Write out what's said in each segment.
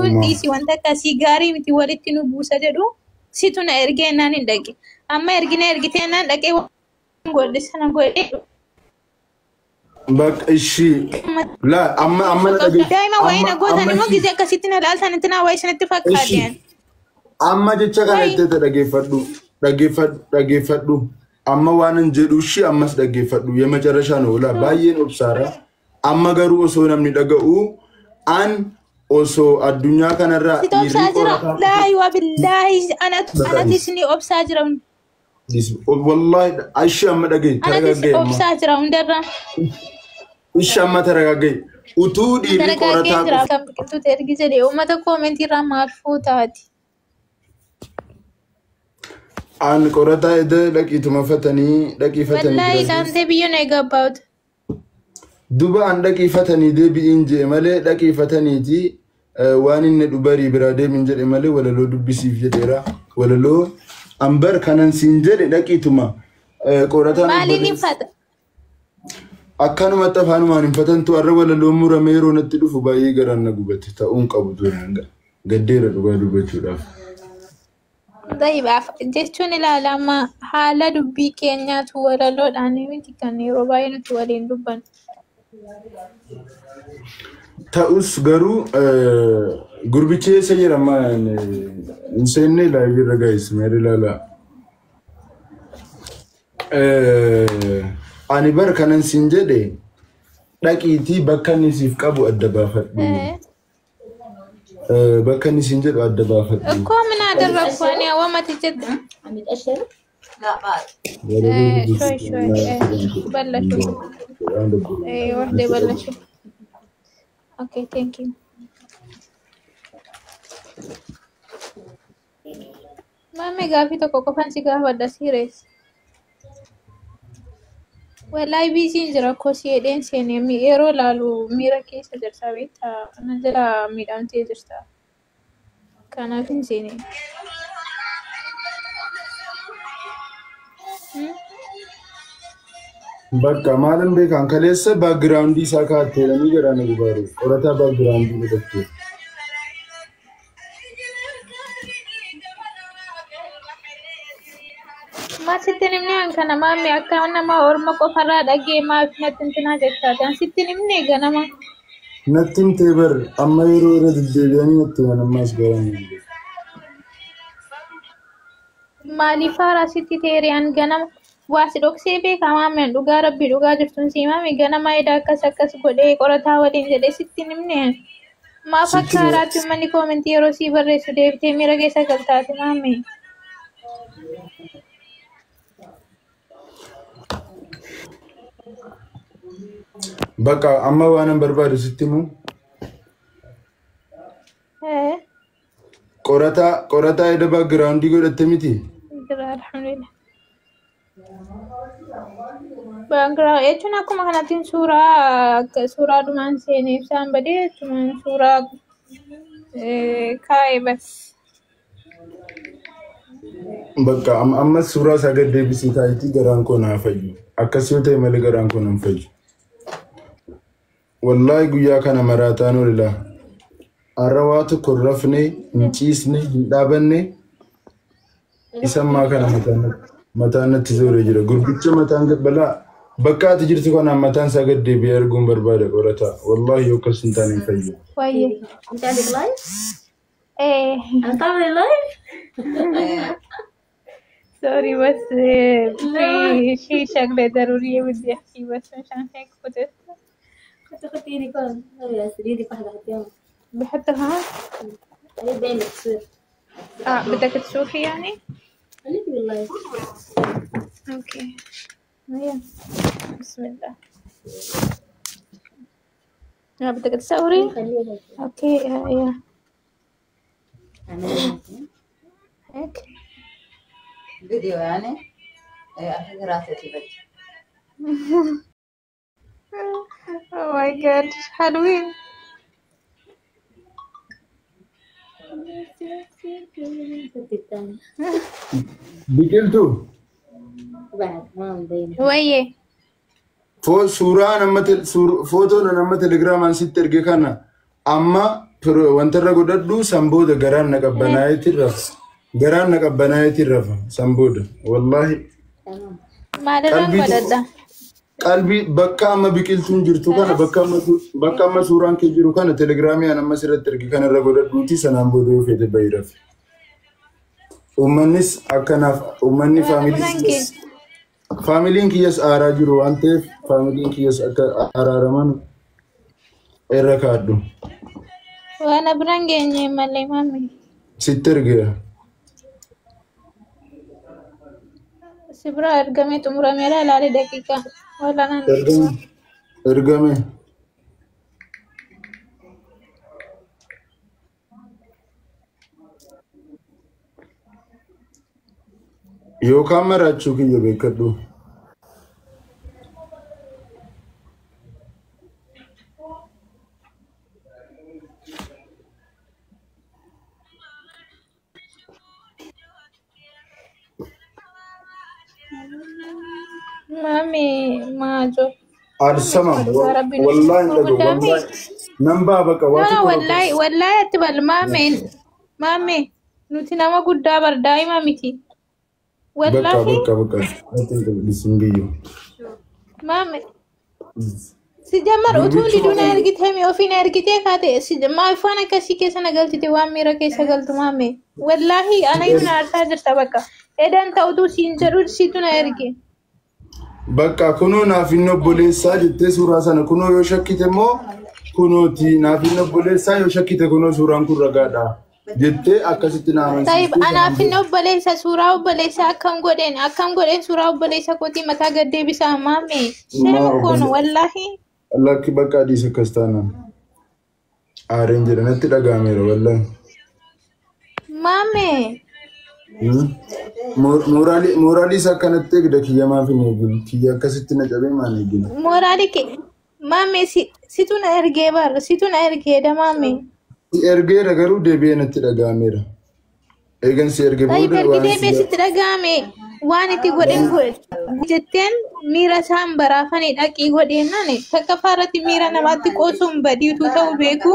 Dhiisi, wanta akkasii gaarii miti, walitti nu buusa jedhu situ na ergee naan hin dhaqe. Amma ergina ergitee naan dhaqee godhe sana godhe. Bakka ishii laa amma amma na dhagaye. Daa'ima wayii na gootan amma immoo ishii gizee akkasitti na laaltan itti naa wayii isinitti ishii fakkaate. Amma jecha kana Wayi itti dhaggeeffadhu, dhaggeeffadhu, dhaggeeffadhu. Amma waan hin jedhu ishii ammas dhaggeeffadhu. የመጨረሻ ነው laa baay'een obsaara. Amma garuu osoo namni dhaga'u an osoo addunyaa kanarraa Situ dhiirri obsaa jira. qorataa Laayi waa billaahi anatu anatu isinii obsaa jira. Wallahi ishii amma dhagaye Anatu taragaggee amma obsaa jira hundarra. ishii amma taragaggee utuu dhiirri Dargaggeen qorataa jira kan biqiltuutu ergi jedhee uummata koomentii irraa maal fuutaati? An qorataa eda dhaqiituma fatanii dhaqiifatanii Wallaahi bira dhaamtee biyya na eegabbaatu. Duba an dhaqiifatanii deebi'iin jee malee dhaqiifataniiti waan inni dhubarii biraa deemin jedhe malee walaloo dubbisiif jedheera. Walaloo an bar kanan siin jedhe dhaqiituma qorataan Maaliin obboleessa. uffata? Akkanumatti afaanumaan hin fatantu har'a walaloo muramee yeroo natti dhufu baay'ee garaan na gubate ta'uun qabu ture hanga gaddeera dhugaa dubbachuudhaaf. Da'ibaaf jechuun ilaala amma haala dubbii keenyaatu walaloodhaan miti kan yeroo baay'ee nuti waliin dubbannu. Ta'us garuu gurbichi eessa jira amma hin seenne live irra gaa'is meeri ilaalaa. Ani bar kanan siin jedhe dhaqiitii bakka inni siif qabu adda baafadhu. Bakka inni siin jedhu adda baafadhu. እኮ ምን አደረግኩ እኔ ወመት ጀት Walaloo شوي شوي بلشوا واحدة بلشوا. Okay, thank you. Maame gaafii tokko qofan si gaafadha serious. Wallahi biiziin jira kosii jedheen seenee yeroo laalu miira keessa jirta beektaa na jala miidhamtee jirta. Kanaaf hin seene. Bakka maalin beekan kaleessa background isaa kaa'atteedhanii jedhaan gubaaru. Qorataa background godhatte. Maal sitti hin himne an kana maame akka nama orma qofarraa dhagee maaf natti hintinaa jechaati. An sitti hin himne ganama. Natti himtee bar amma yeroo irra deddeebi'anii natti himan ammaas garaan hin jiru. Maaliif haaraa sitti teeriyaan ganama waa si dhoksee beekaa maame an dhugaa rabbii dhugaa jirtuun si himame ganama eda akkas akkas godhee qorataa waliin jedhee sitti hin himne. Maaf Sitti akka haaraatti uummanni koomentii yeroo sii barreessu deebitee miira keessa galtaati maame. Bakka amma waan an barbaadu sitti himu. Qorataa qorataa eda background godhatte miti. Jira alhamdulillah. Background jechuun akkuma kanatti suuraa suuraa dhumaan seenee ibsaan badee jechuun suuraa kaa'e bas. Bakka amma suuraa isaa gad deebisii kaa'itii garaan koo naa fayyu. Akkas yoo ta'e malee garaan koo nan fayyu. Wallaahi guyyaa kana maraataan olilaa. Har'a waa tokko hin rafne, hin ciisne, hin dhaabanne isa ammaa kana mataan natti zooree jira. Gurbicha mataan balaa bakka ati jirtu kanaan mataan isaa gad deebi'ee arguun barbaada qorataa. Wallaahi yoo akkas hin taane hin fayyu. Wayyee. انت عندك live؟ Eh, انا تعملي live؟ Sorry بس لا في شيء شغلة ضرورية بدي أحكي بس مشان هيك فتت. حطي حطي ايدك هون بس ايدك واحدة حطيها. بحطها. خليك باين التصوير. آه بدك تشوفي يعني؟ خليكي بال live. Okay يلا بسم الله. بدك تصوري؟ خليها هيك. Okay يا اعملي هيك. فيديو يعني إيه راسك بس. Oh my God حلوين. حطي الثاني. Biqiltuu بعد ما مبين. وي Suuraan amma footoon amma telegiraamaan sitti erge kana amma Wanta irra godhadhu san booda garaan na qabbanaa'eetiin rafa. Garaan na qabbanaa'eetiin rafa san booda. Wallaahi. Maalirraan godhadha? Qalbii bakka amma biqiltuun jirtu kana bakka amma suuraan kee jiru kana telegiraamii an amma sirratti erge kana irra godhadhuuti sanaan booda yoo feete bahi rafi. Uummannis akkanaaf uummanni faamiliin kiyyas aaraa jiru waan ta'eef faamiliin kiyyas akka araaraman irra kaadhu. Waan biraan geenye malee maami. Sitti ergeera. Si biraa ergamee xumurameera ilaali daqiiqaa. Wallaan Ergame. Yookaan maraachuu kiyya beekadhu. Maami maajo. Arsama wallahi hin dhagahu wallahi nan baa baqa No waa no tokko wallahi wallahi ati bal maame maame nuti nama guddaa bar daa'ima miti. Bakka Wallahi bakka bakka ati hin qabdisin biyyo. Maame si jammar utuu diduu na ergitee mi ofii na ergitee kaate si maafaan akkasii keessa na galchite waan miira keessa galtu maame. Wallahi anayyuu na aarsaa jirta bakka. Edan ta'utu siin jedhu situ na erge. Bakka kunoo naaf hin obboleessaa jettee suuraa sana kunoo yoo shakkite immoo kunooti naaf hin obboleessaa yoo shakkite kunoo suuraan kun ragaadha jettee akkasitti na Taayib amansiistee anaaf inni obboleessa suuraa obboleessa akkam godheen suuraa obboleessa kootii mataa gad deebisaa maame. Sheema kono wallahi. Lakki bakka adiis akkas taanaan. Aareen jedha natti dhaga'ameera wallahi. Maame. Mooraalii isaa akkanatti eegda kiyya maaf hin eegin kiyya akkasitti na cabee maan eegin. Mooraalii kee maame situ na ergee bar situ na ergeedha maame. Si ergeera garuu deebi'ee natti dhaga'ameera. Eegan si erge Taayib booda ergi waan deebi'ee sitti dhaga'ame waan itti godhen jetteen miira isaan baraafanii dhaqii godheennan takka faarratti miira namaatti qoosuun badiitu ta'uu beeku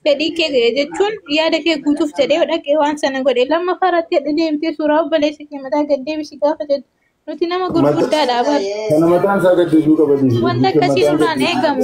fedhii kee jechuun yaada kee guutuuf jedhee dhaqee waan sana godhe lammaffaa irratti hadha deemtee suuraa obboleessa kee mataa gad deebisi gaafa jedhu nuti nama gurguddaadha bar Kana mataan isaa gad deebi'uu qaba dhiisi. wanta akkasii nurraan eegamu.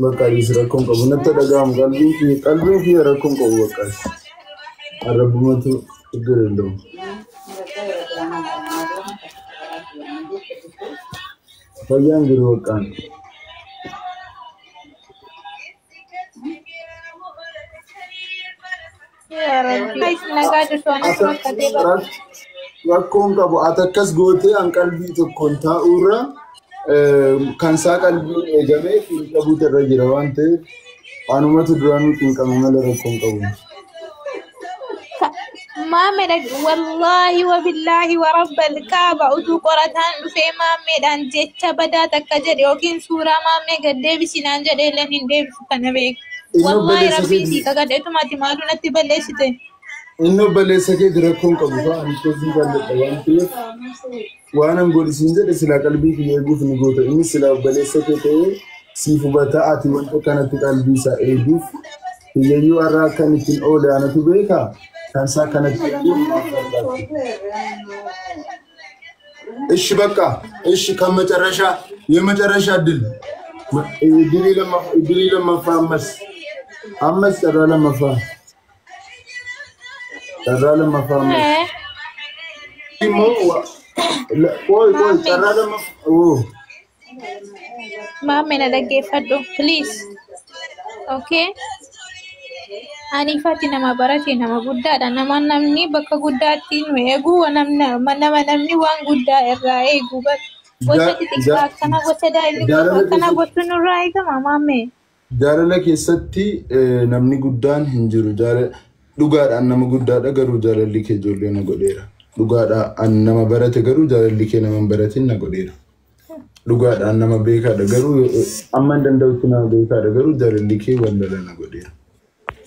Bakka dhiisi rakkoon qabu natti dhaga'amu qalbiin kiyya rakkoon qabu bakka. Arrabbumatu ችግር የለውም። Fayyaan jiru bakkaan. Yaa Rabbi. Nagaa jirtu anas rakkatee bara. Rakkoon qabu ati akkas gootee an qalbii tokkoon taa'uurra kan isaa qalbiin eegamee xiinxabuutu irra jira waan ta'eef anumatu duraanuu xiinqama malee rakkoon qabu. Maame wallaahi wabillaahi warabbal kaaba utuu qorataan dhufee maameedhaan jecha badaa takka jedhe yookiin suuraa maamee gad deebisinaan jedhe illee hin deebisu kana beeku. Inni Wallaahi obboleessa rabbii keeti. sii kakadheetumaati maaluu natti balleessite. Inni obboleessa keeti rakkoon qabu fa'a ani kosii jaalladha waan ta'eef waan an godhisiin jedhe silaa qalbii kiyya eeguuf ni goota. Inni silaa obboleessa kee ta'ee siif hubata ati wanta kanatti qalbii isaa eeguuf kiyyayyuu har'a akkan ittiin oole anatu beekaa kan isaa kanatti eeguuf maaf barbaachisa? እሺ በቃ እሺ፣ ከመጨረሻ የመጨረሻ እድል እድል ለመፋ አመስ አመስ ጠራ ለመፋ ጠራ ለመፋ አመስ ቆይ ቆይ ጠራ ለመፋ ኦ Maame na dhaggeeffadhu please. Okay. Aniifati nama barate nama guddaadha. Nama namni bakka guddaatti nu eegu nama namni waan guddaa irraa eegu. Gocha xixiqqaa akkana gocha daa'imni Jaalala akkana keessatti gochuun nurraa eegama maame. Jaalala keessatti namni guddaan hin jiru. Dhugaadhaan nama guddaadha garuu jaalalli kee ijoollee na godheera. Dhugaadhaan nama barate garuu jaalalli kee nama hin baratin na godheera. Dhugaadhaan nama beekaadha garuu amma hin danda'utti nama beekaadha garuu jaalalli kee wallala na godheera.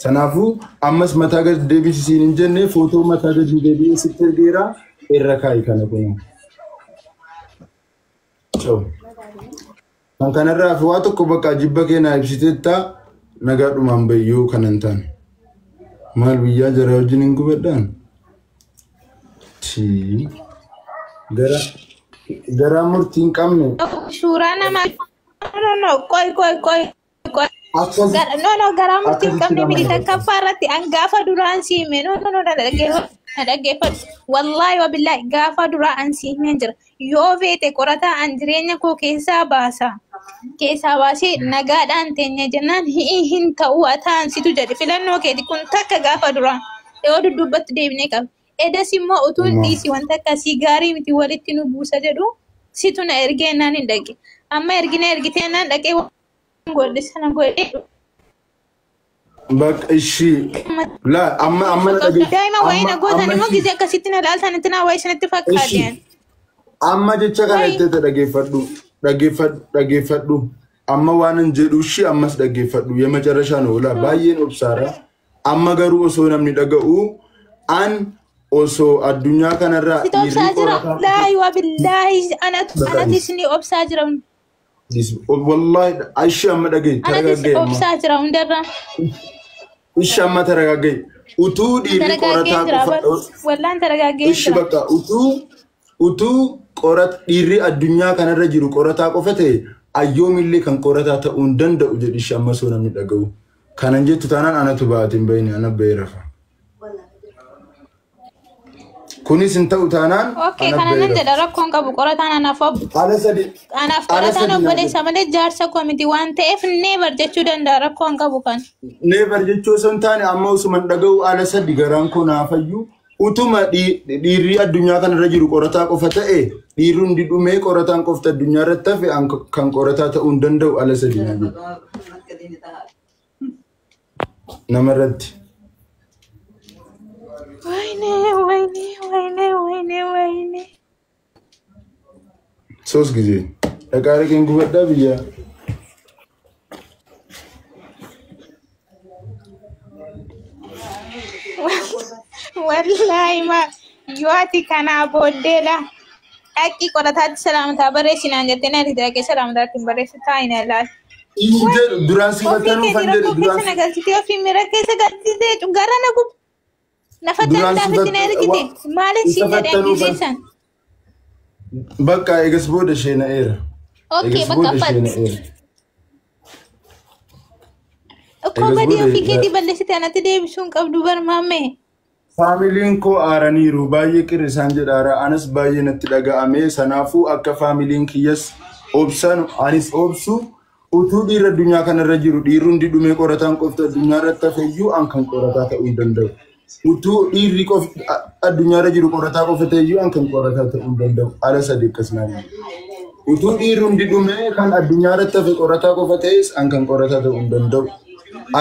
Sanaafuu ammas mataa gadi deebisiin hin jenne footoo mataa gadi deebi'ee sitti ergeera irra kaa'i kana kunoo. Ciao. Kan kanarraa fi waa tokko bakka jibba kee naa ibsiteetta Nagaadhumaan bahi yoo kana hin taane. Maal biyyaa jaraa wajjin hin gubadhaan? Tii. Gara garaa murtii hin qabne. Suuraa namaa no no qoy qoy qoy qoy. Akkas No no garaa murtii hin akkasitti qabne nama miti dabarsa. takkaffaa irratti an gaafa duraan si hime no no no na dhaggeeffadhu na dhaggeeffadhu wallaahi wabillaahi gaafa duraa an si himeen jira yoo feete qorataa an jireenya koo keessaa baasa keessaa baasee nagaadhaan teenya jennaan hi'i hin ta'u ataan situ jedhe filannoo keeti kun takka gaafa duraa yoo duddubbatti deebinee qaba. Edas immoo utuun Uumaa. dhiisi wanta akkasii gaarii miti walitti nu buusa jedhu situ na ergee naan hin dhaqe. Amma ergina ergitee naan dhaqee waan godhe sana godhe. Bakka ishii laa amma amma na dhaggeeffa Daa'ima wayii amma na gootan amma immoo ishii gizee akkasitti na laaltan itti na wayii isinitti ishii fakkaate. amma jecha kana Wayi itti dhaggeeffadhu dhaggeeffadhu dhaggeeffadhu amma waan hin jedhu ishii ammas dhaggeeffadhu የመጨረሻ ነው ላ baay'een obsaara amma garuu osoo namni dhaga'u an osoo addunyaa kanarraa situ dhiirri obsaa jira. qorataa Laayi waa billaahi anatis ni obsaa jira. wallahi ishii amma dhaga'i Anatis taragagga'e amma obsaa jira hundarra. ishii amma taragagga'e utuu dhiirri Taragaggeen qorataa jira qofa bar. Wallaan taragaggeen Ishi jira. bakka utuu utuu qorat dhiirri addunyaa kanarra jiru qorataa qofa ta'e ayyoomillee kan qorataa ta'uu hin danda'u jedhi ishi amma osoo namni dhaga'u. Kanan jettu taanaan anatu baate hin bahine ana bahee rafa. Kunis hin ta'u taanaan Okay, ana kana bahee nan rafa. jedha rakkoon qabu qorataan anaaf Ala sadi anaaf ala qorataan sadi naan obboleessa jedhu. malee jaarsa koo miti waan ta'eef neebar jechuu danda'a rakkoon qabu kan. Neebar jechuu osoo hin taane amma osuma hin dhaga'u ala sadi garaan koo naaf iyyuu utuma dhiirri addunyaa kanarra jiru qorataa qofa ta'e dhiirri hundi dhumee qorataan qofti addunyaa irratti hafe an kan qorataa ta'uu hin danda'u ala sadi naan jedhu. Namarratti. Wayne wayne wayne wayne wayne. ሶስት ጊዜ dhaqaa dhaqeen gubadhaa biyyaa. Wallaahi ma yoo ati kanaa booddeedha. Dhaqii qorataatti salaamtaa barreessinaan jettee na dhaqee salaamtaatti hin barreessu taa'in laal. Inni jedhu duraan si Ofii fattanuu keetii fan jedhe rakkoo duraan keessa na galchitee ofii miira keessa galchitee gara na gub. Lafa duraan si dandaafitti na ergite maaliif isa siin jedhee fattanuu fan geessan. bakka eegas booda ishee na'eera. Okay, Eegas bakka booda ishee fat. na'eera. Okkoo Eegas badii booda ofii keetii balleessite anatti deebisuu hin qabdu barmaame. Faamiliin koo aaraniiru baay'ee qirri isaan jedhaara anas baay'ee natti dhaga'ame sanaafuu akka faamiliin kiyyas obsan anis obsu utuu dhiirri addunyaa kanarra jiru dhiirri hundi dhumee qorataan qofti addunyaa irratti hafeyyuu an kan qorataa ta'uu hin danda'u. Utuu dhiirri addunyaa irra jiru qorataa qofa ta'eyyuu an kan qorataa ta'uu hin danda'u. Ala sadi akkas naan jedhu. Utuu dhiirri hundi dhumee kan addunyaa irratti hafe qorataa qofa ta'es an kan qorataa ta'uu hin danda'u.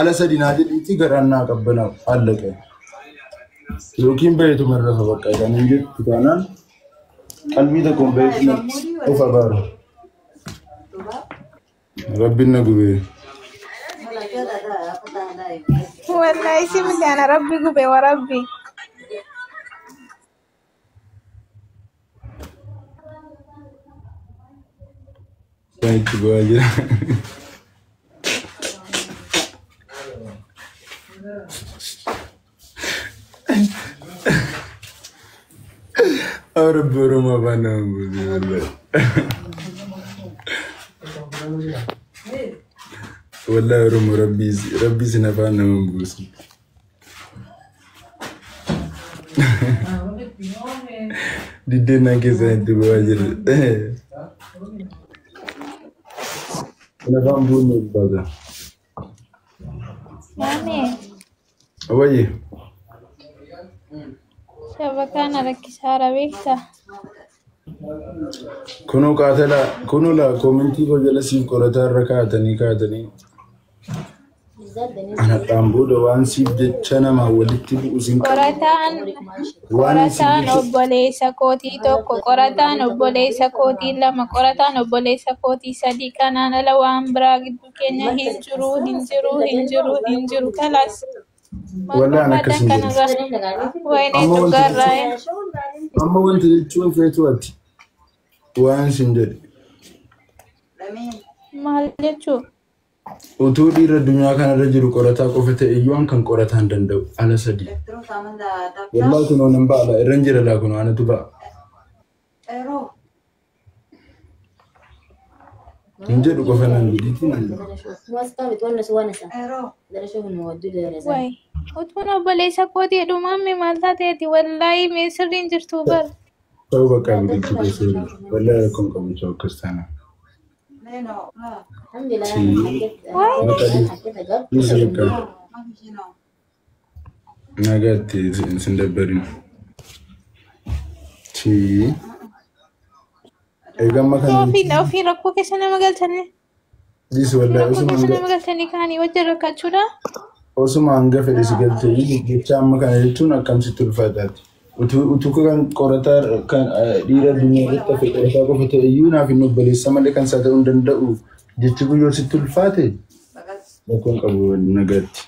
Ala sadi naa jedhiitti garaan naa qabbanaa'u allaqe. Yookiin bareetuma irra bakka kan hin jettu taanaan qalbii tokkoon bareetuma of abaaru. Rabbiin na gubee. Wallaahi si miti ana rabbi gube wa rabbi. Kan itti bu'aa jira. Rabbi Oromoo afaan nama buuse wallahi. Wallahi Oromoo rabbii rabbii sin afaan nama buuse. Diddeen keessan itti bu'aa jira. Kun afaan buunni ulfaata. Maame Wayye. shabakaa na rakkisaara beektaa? Kunoo qaatalaa kunoo laa koomentii koo jala siif qorataa irra kaa'atanii kaa'atanii anadhaan booda waan siif jecha namaa walitti bu'u sin qabu. Qorataan Waan siif qorataan jecha obboleessa kootii tokko, qorataan obboleessa kootii lama, qorataan obboleessa kootii sadii kanaan ala waan biraa gidduu keenya hin jiru, hin jiru, hin jiru, hin jiru. Kalaas maal wallaan barbaadan akkas hin jedhu. kanarraa? Wayinee Amma wanti dhugaarraa. jechuun amma wanti jechuun feetu ati waan sin jedhe Maal jechuu? Utuu dhiirri addunyaa kanarra jiru qorataa qofa ta'e iyyuu an kan qorataa hin danda'u ala sadii. تروح تعمل لها دبلة Wallaahi kunoo nan ba'a laa irra hin jira laa kunoo anatu ba'a. روح Hin jedhu qofa nan jedhiitiin nan ba'a. ده اشوف واسطة بتونس ونسة روح ده اشوف انه ودوا لي رزان Wayi. Utuun obboleessa kooti jedhumaan mee maal taateeti wallaahi mee sirriin jirtu bar. Ta'uu bakka biqiltuu keessa jiru. Wallaahi rakkoon qabu ta'u akkas taana. لينو لا الحمد لله انا حكيت Wayi. Bakka انا حكيت قبل dhiisi bakka ما في شيء نوم nagaatti sin dabbarin. Tii. Egaa amma kana Ofiin ofiin rakkoo keessa nama galchanii. dhiisi wallaahi Rakkoo osuma keessa hanga nama galchanii kaanii wajjin rakkachuudha. osuma hanga fedhe si galchee jecha amma kana jechuun akkamsitti ulfaataati. Utuu utuu kan qorataa kan dhiira addunyaa irratti hafe qorataa qofa ta'e iyyuu naaf hin obboleessa malee kan isaa ta'uu hin danda'u jechi guyyoo sitti ulfaate بس rakkoon qabu nagaatti.